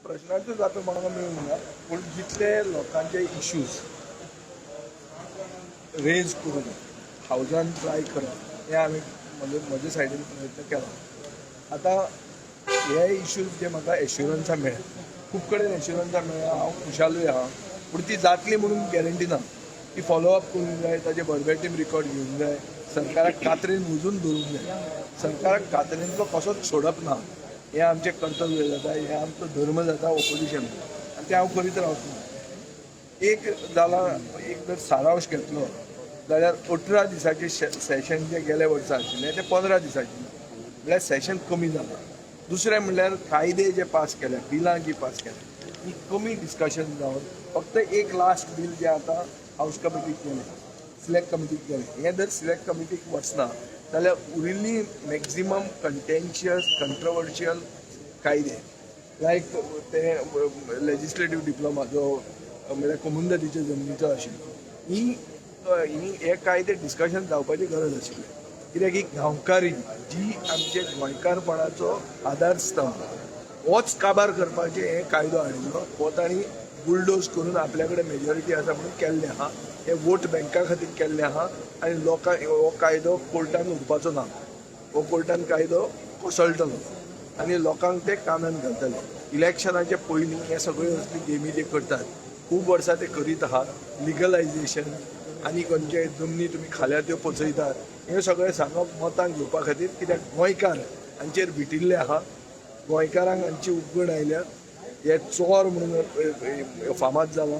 प्रश्नाच्यो जापो म्हाका मेळूंक ना, पूण जितले लोकांचे इश्यूज रेज करून हावजान ट्राय करप हें आमी म्हजे सायडीन प्रयत्न केला. आतां हे इश्यूज जे म्हाका एश्युरन्सां मेळ्ळ्या, खूब कडेन एश्युरन्सां मेळ्ळ्या, हांव खुशालूय आहा, पूण ती जातली म्हणून गॅरंटी ना. ती फॉलोअप करूंक जाय, ताजे वर्बेटीम रिकॉर्ड घेवंक जाय, सरकाराक कातरेन वचून धरूंक जाय. सरकाराक कातरेंतलो कसोच सोडप ना हें आमचें कर्तव्य जाता, हें आमचो धर्म जाता ओपोजिशन, आनी तें हांव करीत रावतलो. एक जाला, एक जर सारांश घेतलो जाल्यार 18 दिसाचें सेशन जे गेल्या वर्सा आशिल्लें तें 15 दिसाचें, म्हणल्यार सेशन कमी जालां. दुसरें म्हणल्यार कायदे जे पास केल्या, बिलां जी पास केल्या, ती कमी डिस्कशन जावन फक्त एक लास्ट बील जें आतां हावस कमिटीक गेलें, सिलेक्ट कमिटीक गेलें, हें जर सिलेक्ट कमिटीक वचना जाल्यार उरिल्ली मॅक्झिमम कंटेन्शियस कंट्रोवर्शियल कायदे, लायक ते लेजिस्लेटीव डिप्लोमा जो म्हळ्यार कोमुनिदादीच्या जमनीचो आशिल्लो, ही ही हे कायदे डिस्कशन जावपाची गरज आशिल्ली, कित्याक ही गांवकारी जी आमचे गोंयकारपणाचो आधारस्तंभ होच काबार करपाचे हे कायदो हाडिल्लो. हो तांणी बुलडोज करून आपल्या कडेन मेजॉरिटी आसा म्हणून केल्लें आहा. हे वोट बँका खातीर केल्लें आहा आनी लोकांक हो कायदो कोर्टान उरपाचो ना. हो कोर्टान कायदो कोसळटलो आनी लोकांक ते कानान घालतले. इलेक्शनाचे पयलीं हे सगळे असली गेमी जे करतात, खूब वर्सां ते करीत आहात. लिगलायझेशन आनी खंयचे जमनी तुमी खाल्या त्यो पचयतात, हें सगळें सांगप मतां घेवपा खातीर, कित्याक गोंयकार हांचेर विटिल्ले आहा. गोंयकारांक हांची उबगण आयल्या. हे चोर म्हणून फामाद जाला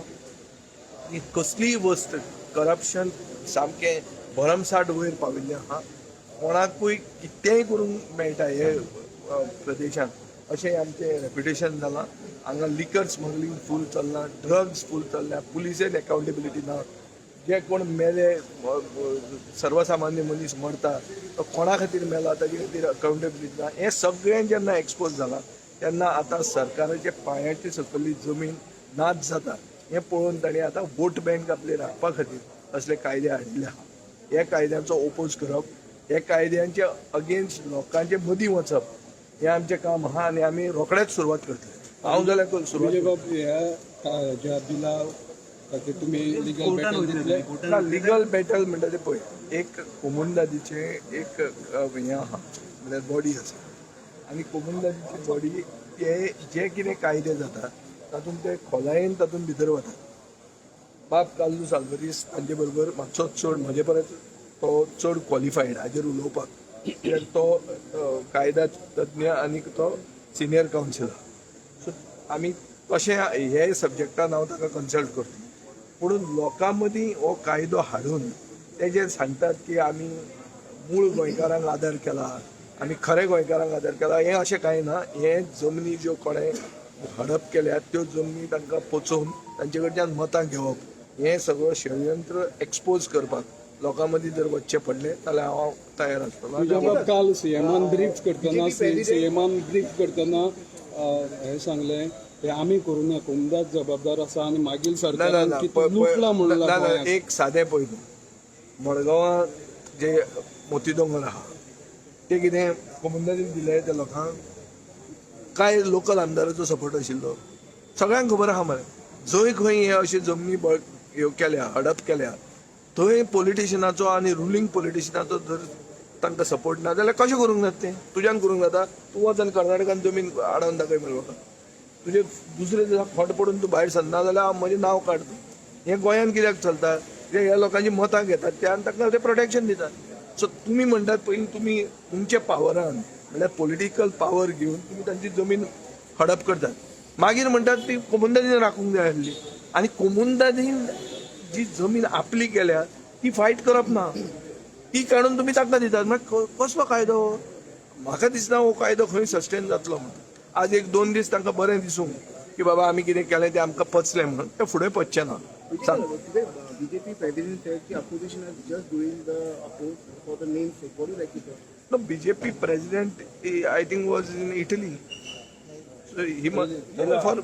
आनी कसलीय वस्त करप्शन सामकें भरमसाठ वयर पाविल्लें आहा. कोणाकूय कितेंय करूंक मेळटा हे प्रदेशांत अशें आमचें रेप्युटेशन जालां. हांगा लिकर स्मगलींग फूल चल्लां, ड्रग्स फूल चल्ल्या, पुलिसेन एकाउंटेबिलिटी ना. जे कोण मेले, सर्वसामान्य मनीस मरता तो कोणा खातीर मेला ताजे खातीर अकाउंटेबिलिटी ना. हें सगळें जेन्ना एक्सपोज जालां तेन्ना आतां सरकाराच्या पांयाचे सकयली जमीन नाच जाता हें पळोवन तांणी आतां वोट बँक आपली राखपा खातीर असले कायदे हाडिल्ले आहा. ह्या कायद्यांचो ओपोज करप, ह्या कायद्यांचे अगेन्स्ट लोकांचे मदीं वचप हें आमचें काम आहा आनी आमी रोखडेच सुरवात करतले. हांव जाल्यार सुरवात विजय बाब, ह्या ज्या बिला खातीर तुमी लिगल बॅटल दितले? ना, लिगल बॅटल म्हणटा ते पळय, एक कोमुनिदादीचें एक हें आहा, म्हणल्यार बॉडी आसा आनी कोमुनिदादीची बॉडी ते जे कितें कायदे जातात तातूंत ते खोलायेन तातूंत भितर वतात. बाब कार्लूस आल्वरीस तांचे बरोबर मातसो चड, म्हजे परस तो चड क्वॉलिफायड हाजेर उलोवपाक, कित्याक तो कायदा तज्ञ आनी तो सिनियर कावन्सिलर. सो आमी तशें हे सब्जॅक्टान हांव ताका कन्सल्ट करता. पूण लोकां मदीं हो कायदो हाडून ते जे सांगतात की आमी मूळ गोंयकारांक आदार केला, आमी खरे गोंयकारांक आदार केला, हें अशें कांय ना. हे जमनी ज्यो कोणें हडप केल्यात त्यो जमनी तांकां पचोवन तांचे कडच्यान मतां घेवप, हें सगळं षडयंत्र एक्सपोज करपाक लोकां मदीं जर वचचें पडलें जाल्यार हांव तयार आसतलो. विजय बाब, काल सीएमान ब्रीफ करतना हें सांगलें, हे आमी करूं ना, कोमुनिदाद जबाबदार आसा आनी मागीर ना ना सरकारान ना कितें लुटलां म्हणून ना ना गोंयांत. एक सादें पळय तूं, मडगांवां जे मोती दोंगर आहा ते कितें कोमुनिदादीन दिले त्या लोकांक? काय लोकल आमदाराचो सपोर्ट आशिल्लो? सगळ्यांक खबर आहा मरे. जंय खंय हे अशे जमनी बळ ह्यो केल्या, हडप केल्या, थंय पॉलिटिशनाचो आनी रुलींग पॉलिटिशनाचो जर तांकां सपोर्ट ना जाल्यार कशें करूंक जाता तें? तुज्यान करूंक जाता? तूं वच आनी कर्नाटकान जमीन आडावन दाखय मरे म्हाका. तुजे दुसरे दिसा खोंट पडून तूं भायर सरना जाल्यार हांव म्हजें नांव काड तूं. हें गोंयांत कित्याक चलता? कित्याक ह्या लोकांची मतां घेतात ते आनी तांकां ते प्रोटेक्शन दितात. सो तुमी म्हणटात, पयलीं तुमी तुमच्या पावरान, म्हणल्यार पॉलिटिकल पावर घेवन तुमी तांची जमीन हडप करतात, मागीर म्हणटात ती कोमुनिदादीन राखूंक जाय आसली. आनी कोमुनिदादीन जी जमीन आपली केल्या ती फायट करप ना, ती काडून तुमी तांकां दितात, मागीर कसलो कायदो हो? म्हाका दिसना हो कायदो खंय सस्टेन जातलो म्हणून. आज एक दोन दीस तांकां बरें दिसूं की बाबा आमी कितें केलें तें आमकां पचलें म्हणून, तें फुडें पचचें ना. सांग. Today, BJP president said the opposition is just doing the oppose for the name's sake. What do you like to say? No, BJP president, I think, was in Italy. So he must,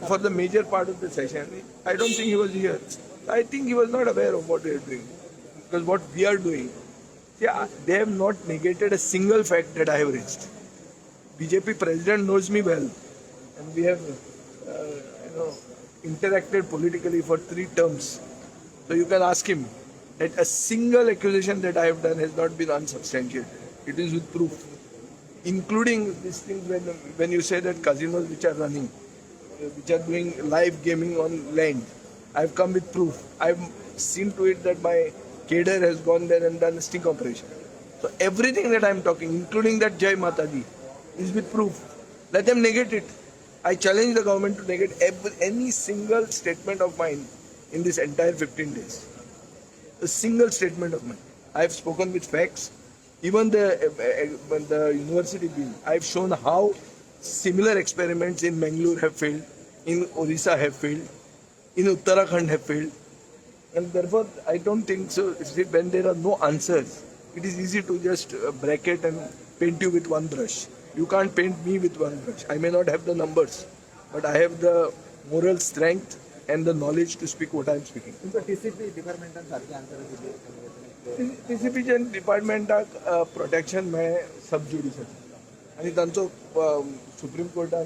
for the major part of the session, I don't think he was here. I think he was not aware of what we are doing. Because what we are doing, yeah, they have not negated a single fact that I have raised. BJP president knows me well, and we have interacted politically for three terms. So you can ask him that a single accusation that I have done has not been unsubstantiated. It is with proof, including these things when you say that casinos which are running, which are doing live gaming on land. I've come with proof. I've seen to it that my cadre has gone there and done a sting operation. So everything that I'm talking, including that Jai Mataji, is with proof. Let them negate it. I challenge the government to negate any single statement of mine in this entire 15 days. A single statement of mine. I have spoken with facts. Even the university bill, I have shown how similar experiments in Mangalore have failed, in Orissa have failed, in Uttarakhand have failed. And therefore, I don't think so. See, when there are no answers, it is easy to just bracket and paint you with one brush. You can't paint me with one brush. I may not have the numbers, but I have the moral strength and the knowledge to speak what I am speaking. तुमचं TCP डिपार्टमेंटान सारकी answer दिली. टीसीपीच्या डिपार्टमेंटाक protection मेळ्ळें सब ज्युडिसाचें आनी तांचो supreme कोर्टान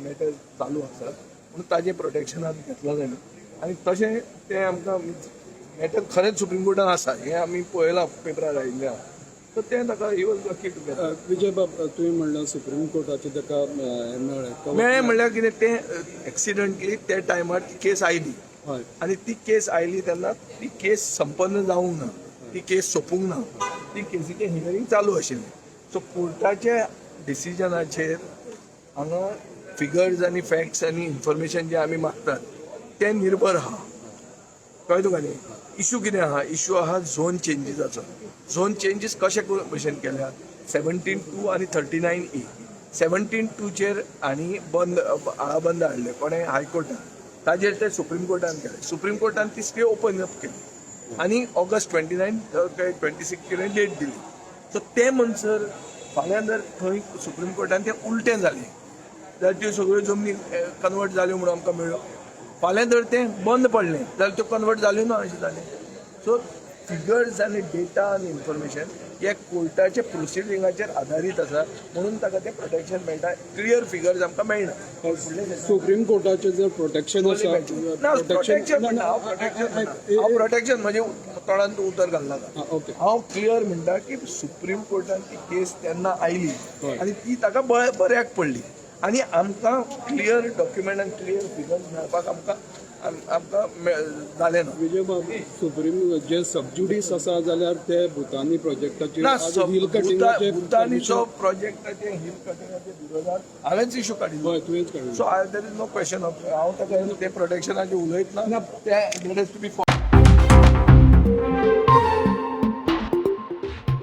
matter चालू आसा म्हणून ताजें प्रोटेक्शन आमी घेतलां जाणें आनी तशें तें आमकां मॅटर खरेंच सुप्रीम कोर्टान आसा हें आमी पळयलां, पेपरार आयिल्लें आसा. सो तें ताका he was lucky to get. Vijay बाब, तुवें म्हणलें सुप्रीम कोर्टाचें ताका हें मेळ्ळें कवच. मेळ्ळें म्हणल्यार कितें, तें एक्सिडंटली त्या टायमार ती केस आयली आनी ती केस आयली तेन्ना ती केस संपन्न जावंक ना, ती केस सोंपूंक ना, ती केसीचें हियरींग चालू आशिल्लें. सो कोर्टाच्या डिसिजनाचेर हांगा फिगर्स आनी फॅक्ट्स आनी इन्फॉर्मेशन जें आमी मागतात तें निर्भर आहा. कळ्ळें तुका न्ही? इशू कितें आहा? इशू आहा झोन चेंजीसाचो. झोन चेंजीस कशे भशेन केल्या? 17(2) आनी 39A. 17(2)चेर आनी बंद आळाबंद हाडलें कोणें? हायकोर्टान. ताजेर ते सुप्रीम कोर्टान केलें. सुप्रीम कोर्टान ती स्टे ओपन अप केली आनी ऑगस्ट 29 काय 26 कितें डेट दिली. सो ते म्हणसर फाल्यां जर थंय सुप्रीम कोर्टान तें उलटें जालें जाल्यार त्यो सगळ्यो जमनी कन्वर्ट जाल्यो म्हणून आमकां मेळ्ळ्यो. फाल्यां जर तें बंद पडलें जाल्यार त्यो कन्वर्ट जाल्यो ना अशें जालें. सो फिगर्स आनी डेटा आनी इन्फॉर्मेशन हे कोर्टाच्या प्रोसिडिंगाचेर आदारीत आसा, म्हणून ताका तें प्रोटेक्शन मेळटा. क्लियर फिगर्स आमकां मेळना. सुप्रीम कोर्टाचें जर प्रोटेक्शन आसा ना, प्रोटेक्शन म्हणटा हांव, प्रोटेक्शन हांव, प्रोटेक्शन म्हणजे तोंडान तूं उतर घालनाका. हांव क्लियर म्हणटा की सुप्रीम कोर्टान ती केस तेन्ना आयली आनी ती ताका बऱ्याक पडली आनी आमकां क्लियर डॉक्युमेंट आनी क्लियर फिगर्स मेळपाक आमकां जालें ना. विजय बाब, सुप्रीम जे सबज्युडीस आसा जाल्यार ते भुतानी प्रोजेक्टाचेर ना, हिल कटिंगाचे भुतानीचो प्रोजेक्टाचे, हिल कटिंगाचे विरोधात हांवेंच इशू काडिल्लो. हय, तुवेंच काडलो. So there is no question of हांव ताका ते प्रोटेक्शनाचे उलयतना ते that has to be